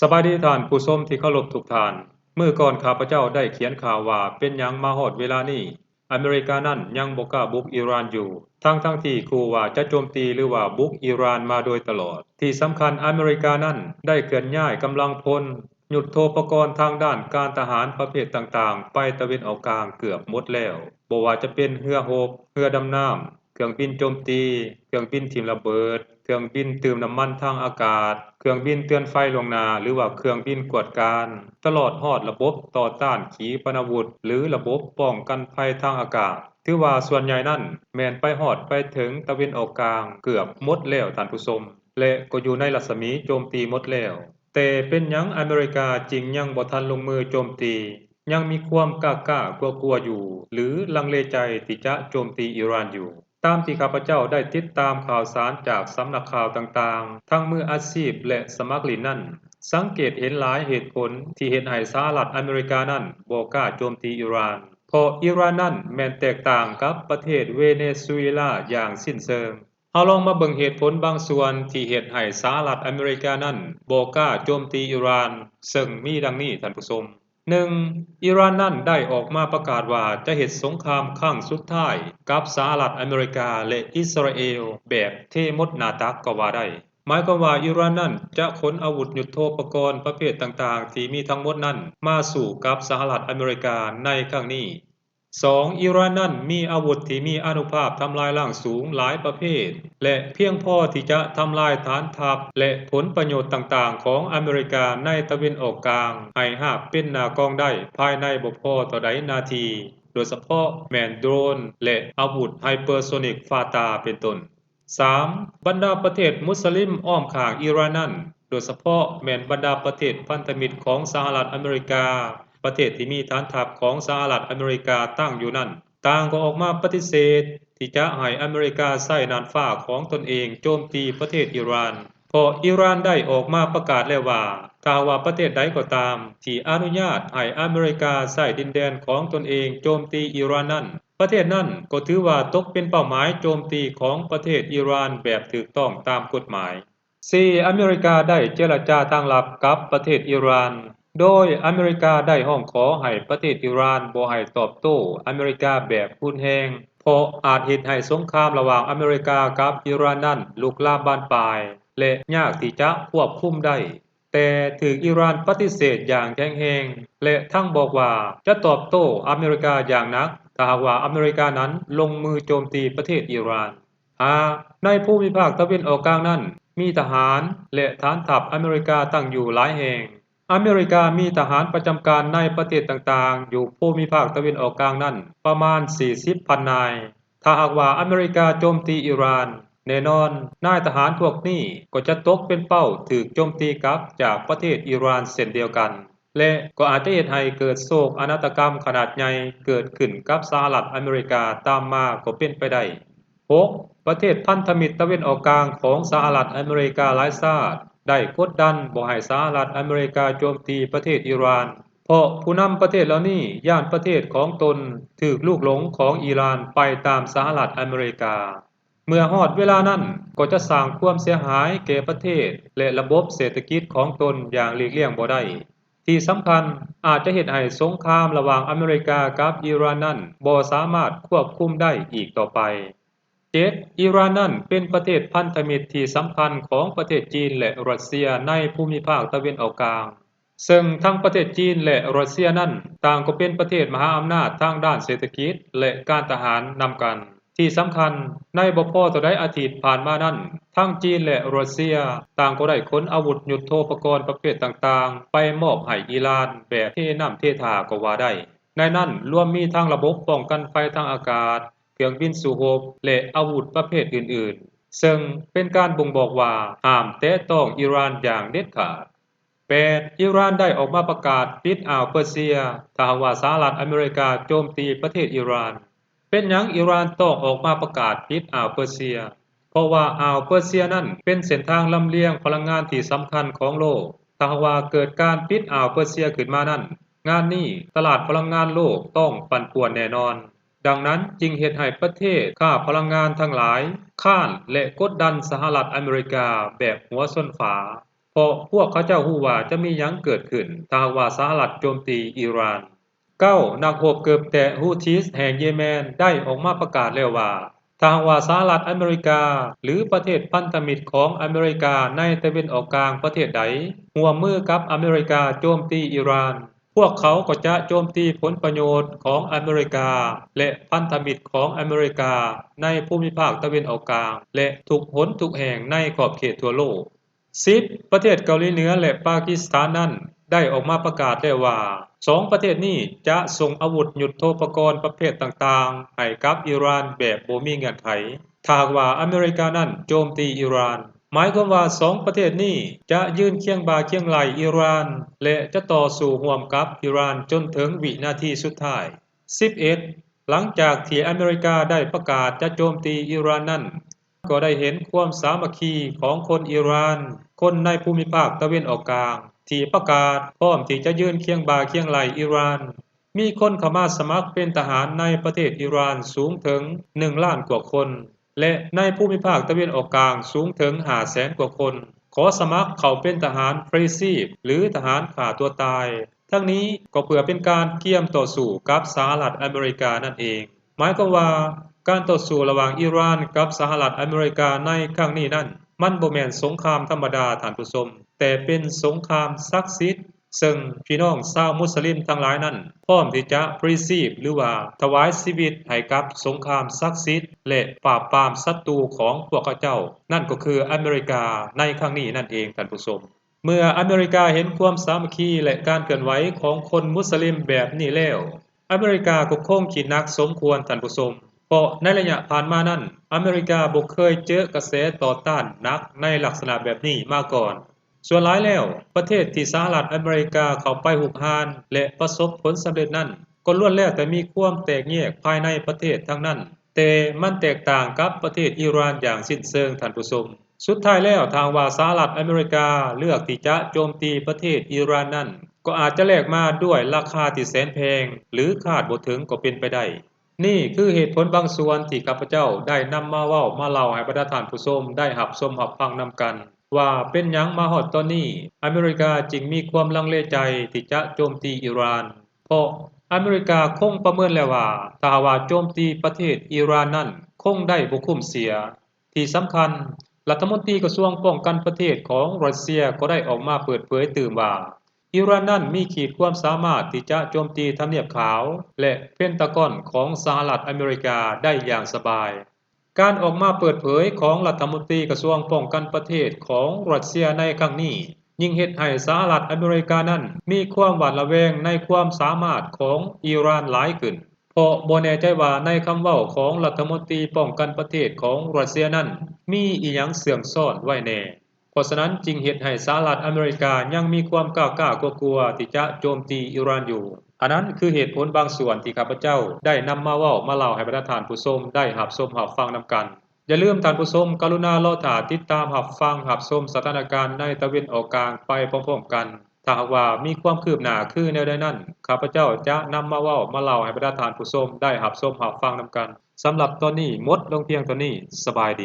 ສະບາຍດີທ່ານຜູ້ຊົມທີ່ເຄົາລົບທຸກທ່ານ. ມື້ກ່ອນຂ້າພະເຈົ້າໄດ້ຂຽນຂ່າວວ່າ ເປັນຫຍັງມາຮອດເວລານີ້ ອາເມລິການັ້ນຍັງບໍ່ກ້າບຸກອີຣານຢູ່ ທັງໆທີ່ຂູ່ວ່າຈະໂຈມຕີ ຫຼືວ່າບຸກອີຣານມາໂດຍຕະຫຼອດ. ທີ່ສຳຄັນ ອາເມລິການັ້ນໄດ້ເຄື່ອນຍ້າຍກຳລັງພົນ ຍຸດໂທປະກອນທາງດ້ານການທະຫານປະເພດຕ່າງໆ ໄປຕາເວັນອອກກາງເກືອບໝົດແລ້ວ, ບໍ່ວ່າຈະເປັນເຮືອຮົບ, ເຮືອດຳນ້ຳ, ເຄື່ອງບິນໂຈມຕີ, ເຄື່ອງບິນຖິ້ມລະເບີດ, ເຄື່ອງບິນຕື່ມນ້ຳມັນທາງອາກາດ, ເຄື່ອງບິນເຕືອນໄຟລ່ວງໜ້າ ຫຼືວ່າເຄື່ອງບິນກວດການ, ຕະຫຼອດຮອດລະບົບຕໍ່ຕ້ານຂີປະນາວຸດ ຫຼືລະບົບປ້ອງກັນໄພທາງອາກາດ. ຖືວ່າສ່ວນໃຫຍ່ນັ້ນແມ່ນໄປຮອດໄປເຖິງຕາເວັນອອກກາງເກືອບໝົດແລ້ວທ່ານຜູ້ຊົມ ແລະ ກໍຢູ່ໃນລັດສະໝີໂຈມຕີໝົດແລ້ວ. ແຕ່ເປັນຫຍັງອາເມລິກາຈຶ່ງຍັງບໍ່ທັນລົງມືໂຈມຕີ, ຍັງມີຄວາມກ້າໆກົວໆຢູ່ ຫຼື ລັງເລໃຈທີ່ຈະໂຈມຕີອີຣານຢູ່? ຕາມທີ່ຂ້າພະເຈົ້າໄດ້ຕິດຕາມຂ່າວສານຈາກສຳນັກຂ່າວຕ່າງໆ ທັງມືອາຊີບ ແລະ ສະໝັກຫຼິ້ນນັ້ນ, ສັງເກດເຫັນຫຼາຍເຫດຜົນທີ່ເຮັດໃຫ້ສະຫະລັດອາເມລິການັ້ນບໍ່ກ້າໂຈມຕີອີຣານ, ເພາະອີຣານນັ້ນແມ່ນແຕກຕ່າງກັບປະເທດເວເນຊູເອລາຢ່າງສິ້ນເຊີງ. ເຮົາລອງມາເບິ່ງເຫດຜົນບາງສ່ວນທີ່ເຮັດໃຫ້ສະຫະລັດອາເມລິການັ້ນບໍ່ກ້າໂຈມຕີອີຣານ, ເຊິ່ງມີດັ່ງນີ້ທ່ານຜູ້ຊົມ. ໜຶ່ງ, ອີຣານນັ້ນໄດ້ອອກມາປະກາດວ່າຈະເຮັດສົງຄາມຄັ້ງສຸດທ້າຍກັບສະຫະລັດອາເມລິກາ ແລະ ອິດສະຣາເອວ ແບບເທໝົດໜ້າຕັກກໍວ່າໄດ້. ໝາຍຄວາມວ່າອີຣານນັ້ນຈະຂົນອາວຸດຍຸດໂທປະກອນປະເພດຕ່າງໆທີ່ມີທັງໝົດນັ້ນມາສູ້ກັບສະຫະລັດອາເມລິກາໃນຄັ້ງນີ້. ສອງ, ອີຣານນັ້ນມີອາວຸດທີ່ມີອານຸພາບທຳລາຍລ້າງສູງຫຼາຍປະເພດ ແລະ ພຽງພໍທີ່ຈະທຳລາຍຖານທັບ ແລະ ຜົນປະໂຫຍດຕ່າງໆຂອງອາເມລິກາໃນຕາເວັນອອກກາງໃຫ້ຮາບເປັນໜ້າກ່ອງໄດ້ພາຍໃນບໍ່ພໍເທົ່າໃດນາທີ, ໂດຍສະເພາະແມ່ນໂດຣນ ແລະ ອາວຸດໄຮເປີໂຊນິກຟ້າຕາເປັນຕົ້ນ. ສາມ, ບັນດາປະເທດມຸດສະລິມອ້ອມຂ້າງອີຣານນັ້ນ, ໂດຍສະເພາະແມ່ນບັນດາປະເທດພັນທະມິດຂອງສະຫະລັດອາເມລິກາ, ປະເທດທີ່ມີຖານທັບຂອງສະຫະລັດອາເມລິກາຕັ້ງຢູ່ນັ້ນ, ຕ່າງກໍອອກມາປະຕິເສດທີ່ຈະໃຫ້ອາເມລິກາໃຊ້ນ່ານຟ້າຂອງຕົນເອງໂຈມຕີປະເທດອີຣານ, ເພາະອີຣານໄດ້ອອກມາປະກາດແລ້ວວ່າ ຖ້າຫາກວ່າປະເທດໃດກໍຕາມທີ່ອະນຸຍາດໃຫ້ອາເມລິກາໃຊ້ດິນແດນຂອງຕົນເອງໂຈມຕີອີຣານນັ້ນ, ປະເທດນັ້ນກໍຖືວ່າຕົກເປັນເປົ້າໝາຍໂຈມຕີຂອງປະເທດອີຣານແບບຖືກຕ້ອງຕາມກົດໝາຍ. ສີ່, ອາເມລິກາໄດ້ເຈລະຈາທາງລັບກັບປະເທດອີຣານ, ໂດຍອາເມລິກາໄດ້ຮ້ອງຂໍໃຫ້ປະເທດອີຣານບໍ່ໃຫ້ຕອບໂຕ້ອາເມລິກາແບບຮຸນແຮງ, ເພາະອາດເຮັດໃຫ້ສົງຄາມລະຫວ່າງອາເມລິກາກັບອີຣານນັ້ນລຸກລາມບານປາຍ ແລະ ຍາກທີ່ຈະຄວບຄຸມໄດ້. ແຕ່ຖືກອີຣານປະຕິເສດຢ່າງແຂງແຮງ ແລະ ທັງບອກວ່າຈະຕອບໂຕ້ອາເມລິກາຢ່າງໜັກ ຖ້າຫາກວ່າອາເມລິການັ້ນລົງມືໂຈມຕີປະເທດອີຣານ. ຫ້າ, ໃນພູມິພາກຕາເວັນອອກກາງນັ້ນ ມີທະຫານ ແລະ ຖານທັບອາເມລິກາຕັ້ງຢູ່ຫຼາຍແຫ່ງ. ອາເມລິກາມີທະຫານປະຈຳການໃນປະເທດຕ່າງໆຢູ່ພູມິພາກຕາເວັນອອກກາງນັ້ນປະມານສີ່ສິບພັນນາຍ. ຖ້າຫາກວ່າອາເມລິກາໂຈມຕີອີຣານ, ແນ່ນອນນາຍທະຫານພວກນີ້ກໍຈະຕົກເປັນເປົ້າຖືກໂຈມຕີກັບຈາກປະເທດອີຣານເຊັ່ນດຽວກັນ ແລະ ກໍອາດຈະເຮັດໃຫ້ເກີດໂສກອານາຕະກຳຂະໜາດໃຫຍ່ເກີດຂຶ້ນກັບສະຫະລັດອາເມລິກາຕາມມາກໍເປັນໄປໄດ້. ຫົກ, ປະເທດພັນທະມິດຕາເວັນອອກກາງຂອງສະຫະລັດອາເມລິກາຫຼາຍຊາດໄດ້ກົດດັນບໍ່ໃຫ້ສະຫະລັດອາເມລິກາໂຈມຕີປະເທດອີຣານ, ເພາະຜູ້ນຳປະເທດເຫຼົ່ານີ້ຢ້ານປະເທດຂອງຕົນຖືກລູກຫຼົງຂອງອີຣານໄປຕາມສະຫະລັດອາເມລິກາ. ເມື່ອຮອດເວລານັ້ນກໍຈະສ້າງຄວາມເສຍຫາຍແກ່ປະເທດ ແລະ ລະບົບເສດຖະກິດຂອງຕົນຢ່າງຫຼີກລ່ຽງບໍ່ໄດ້. ທີ່ສຳຄັນ, ອາດຈະເຮັດໃຫ້ສົງຄາມລະຫວ່າງອາເມລິກາກັບອີຣານນັ້ນບໍ່ສາມາດຄວບຄຸມໄດ້ອີກຕໍ່ໄປ. ເຈັດ, ອີຣານນັ້ນເປັນປະເທດພັນທະມິດທີ່ສຳຄັນຂອງປະເທດຈີນ ແລະ ຣັດເຊຍໃນພູມິພາກຕາເວັນອອກກາງ, ເຊິ່ງທັງປະເທດຈີນ ແລະ ຣັດເຊຍນັ້ນຕ່າງກໍເປັນປະເທດມະຫາອຳນາດທາງດ້ານເສດຖະກິດ ແລະ ການທະຫານນຳກັນ. ທີ່ສຳຄັນ, ໃນບໍ່ພໍເທົ່າໃດອາທິດຜ່ານມານັ້ນ, ທັງຈີນ ແລະ ຣັດເຊຍຕ່າງກໍໄດ້ຂົນອາວຸດຍຸດໂທປະກອນປະເພດຕ່າງໆໄປມອບໃຫ້ອີຣານແບບເທນ້ຳເທທ່າກໍວ່າໄດ້. ໃນນັ້ນລວມມີທັງລະບົບປ້ອງກັນໄຟທາງອາກາດ, ເຄື່ອງບິນສູ້ຮົບ ແລະ ອາວຸດປະເພດອື່ນໆ, ເຊິ່ງເປັນການບົ່ງບອກວ່າຫ້າມແຕະຕ້ອງອີຣານຢ່າງເດັດຂາດ. ແປດ, ອີຣານໄດ້ອອກມາປະກາດປິດອ່າວເປີເຊຍ ຖ້າຫາກວ່າສະຫະລັດອາເມລິກາໂຈມຕີປະເທດອີຣານ. ເປັນຫຍັງອີຣານຕ້ອງອອກມາປະກາດປິດອ່າວເປີເຊຍ? ເພາະວ່າອ່າວເປີເຊຍນັ້ນເປັນເສັ້ນທາງລຳລຽງພະລັງງານທີ່ສຳຄັນຂອງໂລກ. ຖ້າຫາກວ່າເກີດການປິດອ່າວເປີເຊຍຂຶ້ນມານັ້ນ, ງານນີ້ຕະຫຼາດພະລັງງານໂລກຕ້ອງປັ່ນປ່ວນແນ່ນອນ. ດັ່ງນັ້ນຈຶ່ງເຮັດໃຫ້ປະເທດຄ້າພະລັງງານທັງຫຼາຍຄ້ານ ແລະ ກົດດັນສະຫະລັດອາເມລິກາແບບຫົວຊົນຝາ. ເພາະພວກເຂົາເຈົ້າຮູ້ວ່າຈະມີຫຍັງເກີດຂຶ້ນ ຖ້າຫາກວ່າສະຫະລັດໂຈມຕີອີຣານ. ເກົ້າ ນັກຮົບເກີບແຕະ Houthis ແຫ່ງເຢແມນ ໄດ້ອອກມາປະກາດແລ້ວວ່າ ຖ້າຫາກວ່າສະຫະລັດອາເມລິກາ ຫຼື ປະເທດພັນທະມິດຂອງອາເມລິກາໃນຕາເວັນອອກກາງປະເທດໃດ ຮ່ວມມືກັບອາເມລິກາໂຈມຕີອີຣານ, ພວກເຂົາກໍຈະໂຈມຕີຜົນປະໂຫຍດຂອງອາເມລິກາ ແລະ ພັນທະມິດຂອງອາເມລິກາໃນພູມິພາກຕາເວັນອອກກາງ ແລະ ທຸກຫົນທຸກແຫ່ງໃນຂອບເຂດທົ່ວໂລກ. ສິບ ປະເທດເກົາຫຼີເໜືອ ແລະ ປາກິສຖານນັ້ນ ໄດ້ອອກມາປະກາດແລ້ວວ່າ ສອງປະເທດນີ້ຈະສົ່ງອາວຸດຍຸດໂທປະກອນປະເພດຕ່າງໆ ໃຫ້ກັບອີຣານແບບບໍ່ມີເງື່ອນໄຂ ຖ້າຫາກວ່າອາເມລິການັ້ນໂຈມຕີອີຣານ. ໝາຍຄວາມວ່າສອງປະເທດນີ້ຈະຢືນຄຽງບ່າຄຽງໄຫຼ່ອີຣານ ແລະ ຈະຕໍ່ສູ້ຮ່ວມກັບອີຣານຈົນເຖິງວິນາທີສຸດທ້າຍ. ສິບເອັດ ຫຼັງຈາກທີ່ອາເມລິກາໄດ້ປະກາດຈະໂຈມຕີອີຣານນັ້ນ, ກໍໄດ້ເຫັນຄວາມສາມັກຄີຂອງຄົນອີຣານ, ຄົນໃນພູມິພາກຕາເວັນອອກກາງ ທີ່ປະກາດພ້ອມທີ່ຈະຢືນຄຽງບ່າຄຽງໄຫຼ່ອີຣານ. ມີຄົນເຂົ້າມາສະໝັກເປັນທະຫານໃນປະເທດອີຣານສູງເຖິງໜຶ່ງລ້ານກວ່າຄົນ ແລະ ໃນພູມິພາກຕາເວັນອອກກາງສູງເຖິງຫ້າແສນກວ່າຄົນ ຂໍສະໝັກເຂົ້າເປັນທະຫານ Free Shields ຫຼື ທະຫານຂ້າຕົວຕາຍ. ທັງນີ້ກໍເພື່ອເປັນການກຽມຕໍ່ສູ້ກັບສະຫະລັດອາເມລິການັ້ນເອງ. ໝາຍຄວາມວ່າ ການຕໍ່ສູ້ລະຫວ່າງອີຣານກັບສະຫະລັດອາເມລິກາໃນຄັ້ງນີ້ນັ້ນ ມັນບໍ່ແມ່ນສົງຄາມທຳມະດາ, ທ່ານຜູ້ຊົມ, ແຕ່ເປັນສົງຄາມສັກສິດ, ເຊິ່ງພີ່ນ້ອງຊາວມຸສລິມທັງຫຼາຍນັ້ນ ພ້ອມທີ່ຈະ Free Shields ຫຼືວ່າຖວາຍຊີວິດໃຫ້ກັບສົງຄາມສັກສິດ ແລະ ປາບປາມສັດຕູຂອງພວກເຂົາເຈົ້າ, ນັ້ນກໍຄືອາເມລິກາໃນຄັ້ງນີ້ນັ້ນເອງ, ທ່ານຜູ້ຊົມ. ເມື່ອອາເມລິກາເຫັນຄວາມສາມັກຄີ ແລະ ການເຄື່ອນໄຫວຂອງຄົນມຸສລິມແບບນີ້ແລ້ວ, ອາເມລິກາກໍຄົງຄິດໜັກສົມຄວນ, ທ່ານຜູ້ຊົມ, ເພາະໃນໄລຍະຜ່ານມານັ້ນ ອາເມລິກາບໍ່ເຄີຍເຈີກະແສຕໍ່ຕ້ານໜັກໃນລັກສະນະແບບນີ້ມາກ່ອນ. ສ່ວນຫຼາຍແລ້ວ, ປະເທດທີ່ສະຫະລັດອາເມລິກາເຂົ້າໄປຮຸກຮານ ແລະ ປະສົບຜົນສຳເລັດນັ້ນ ກໍລ້ວນແລ້ວແຕ່ມີຄວາມແຕກແຍກພາຍໃນປະເທດທັງນັ້ນ, ແຕ່ມັນແຕກຕ່າງກັບປະເທດອີຣານຢ່າງສິ້ນເຊີງ, ທ່ານຜູ້ຊົມ. ສຸດທ້າຍແລ້ວ, ຖ້າຫາກວ່າສະຫະລັດອາເມລິກາເລືອກທີ່ຈະໂຈມຕີປະເທດອີຣານນັ້ນ, ກໍອາດຈະແລກມາດ້ວຍລາຄາທີ່ແສນແພງ ຫຼື ຄາດບໍ່ເຖິງກໍເປັນໄປໄດ້. ນີ້ຄືເຫດຜົນບາງສ່ວນທີ່ຂ້າພະເຈົ້າໄດ້ນຳມາເວົ້າມາເລົ່າໃຫ້ບັນດາທ່ານຜູ້ຊົມໄດ້ຮັບຊົມຮັບຟັງນຳກັນ ວ່າເປັນຫຍັງມາຮອດຕອນນີ້ ອາເມລິກາຈຶ່ງມີຄວາມລັງເລໃຈທີ່ຈະໂຈມຕີອີຣານ, ເພາະອາເມລິກາຄົງປະເມີນແລ້ວວ່າ ຖ້າຫາກວ່າໂຈມຕີປະເທດອີຣານນັ້ນ ຄົງໄດ້ບໍ່ຄຸ້ມເສຍ. ທີ່ສຳຄັນ, ລັດຖະມົນຕີກະຊວງປ້ອງກັນປະເທດຂອງຣັດເຊຍກໍໄດ້ອອກມາເປີດເຜີຍຕື່ມວ່າ ອີຣານນັ້ນມີຂີດຄວາມສາມາດທີ່ຈະໂຈມຕີທຳນຽບຂາວ ແລະ ເພນຕາກອນຂອງສະຫະລັດອາເມລິກາໄດ້ຢ່າງສະບາຍ. ການອອກມາເປີດເຜີຍຂອງລັດຖະມົນຕີກະຊວງປ້ອງກັນປະເທດຂອງຣັດເຊຍໃນຄັ້ງນີ້ ຍິ່ງເຮັດໃຫ້ສະຫະລັດອາເມລິການັ້ນມີຄວາມຫວາດລະແວງໃນຄວາມສາມາດຂອງອີຣານຫຼາຍຂຶ້ນ, ເພາະບໍ່ແນ່ໃຈວ່າໃນຄຳເວົ້າຂອງລັດຖະມົນຕີປ້ອງກັນປະເທດຂອງຣັດເຊຍນັ້ນ ມີອີ່ຫຍັງເຊື່ອງຊ້ອນໄວ້ແນ່. ເພາະສະນັ້ນຈຶ່ງເຮັດໃຫ້ສະຫະລັດອາເມລິກາຍັງມີຄວາມກ້າໆກົວໆທີ່ຈະໂຈມຕີອີຣານຢູ່. ອັນນັ້ນຄືເຫດຜົນບາງສ່ວນທີ່ຂ້າພະເຈົ້າໄດ້ນຳມາເວົ້າມາເລົ່າໃຫ້ບັນດາທ່ານຜູ້ຊົມໄດ້ຮັບຊົມຮັບຟັງນຳກັນ. ຢ່າລືມທ່ານຜູ້ຊົມ ກະລຸນາລໍຖ້າຕິດຕາມຮັບຟັງຮັບຊົມສະຖານະການໃນຕາເວັນອອກກາງໄປພ້ອມໆກັນ. ຖ້າຫາກວ່າມີຄວາມຄືບໜ້າຄືແນວໃດນັ້ນ, ຂ້າພະເຈົ້າຈະນຳມາເວົ້າມາເລົ່າໃຫ້ບັນດາທ່ານຜູ້ຊົມໄດ້ຮັບຊົມຮັບຟັງນຳກັນ. ສຳລັບຕອນນີ້ໝົດລົງພຽງເທົ່ານີ້. ສະບາຍດີ.